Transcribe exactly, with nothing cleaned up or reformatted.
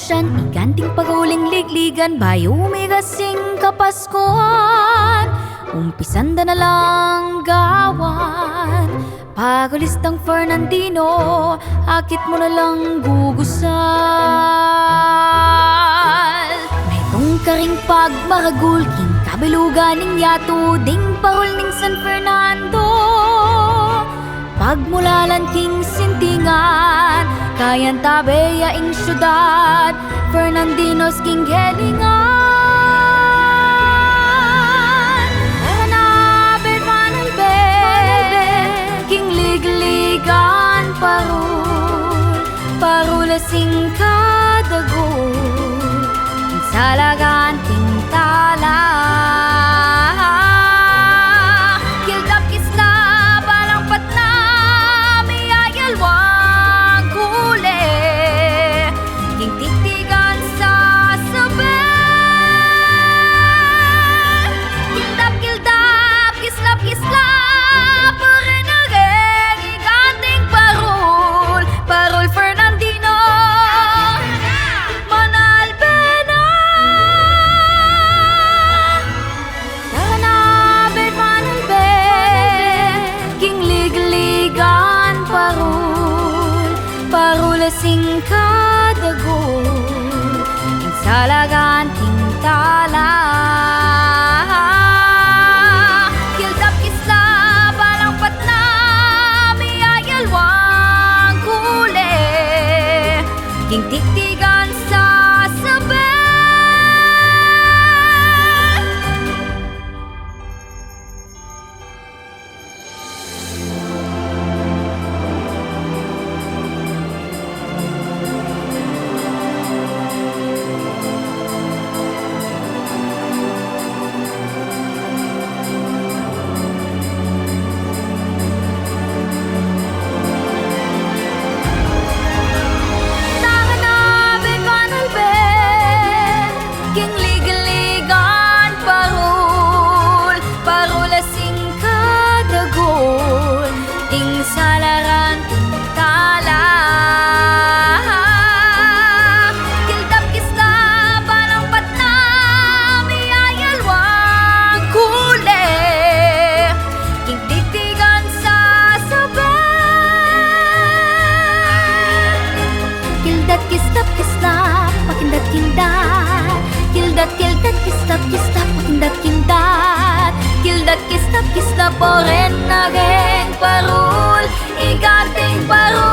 Sian iganting parul ing ligligan, bayu migas ing Kapaskuhan, umpisan da na lang gawan. Parul, Istang Fernandino, akit mu na lang gugusal. Metung karing pagmaragul king kabilugan ning yatu, ding parul ning San Fernando. Pagmulalan king sintingan, kayantabe ya ing syudad, Fernandinos king gelingan. Tara na, be, manalbe, king ligligan parul, parul a singkadagul, ing salagan king tala. Kildap kislap, alang patnam, miyayalwang kule, king titigan sasabe. Kildap, kildap, kislap, kislap, parinageng iganting parul, parul Fernandino, manalbe na. Tara na, be, manalbe, king ligligan parul, parul a singkadagul, ing salagan king tala. Kildap kislap, alang patnam, miyayalwang kule, king titigan sasabe. Tara na, be, manalbe, king ligligan parul, parul a singkadagul, ing salagan king tala. Kildap kislap, alang patnam, miyayalwang kule, king titigan sasabe. Kildat kislap kislap, pakindat kindat. Kildat, kildat kislap kislap, pakindat kindat. Kildat kislap kislap, parinageng parul, iganting parul.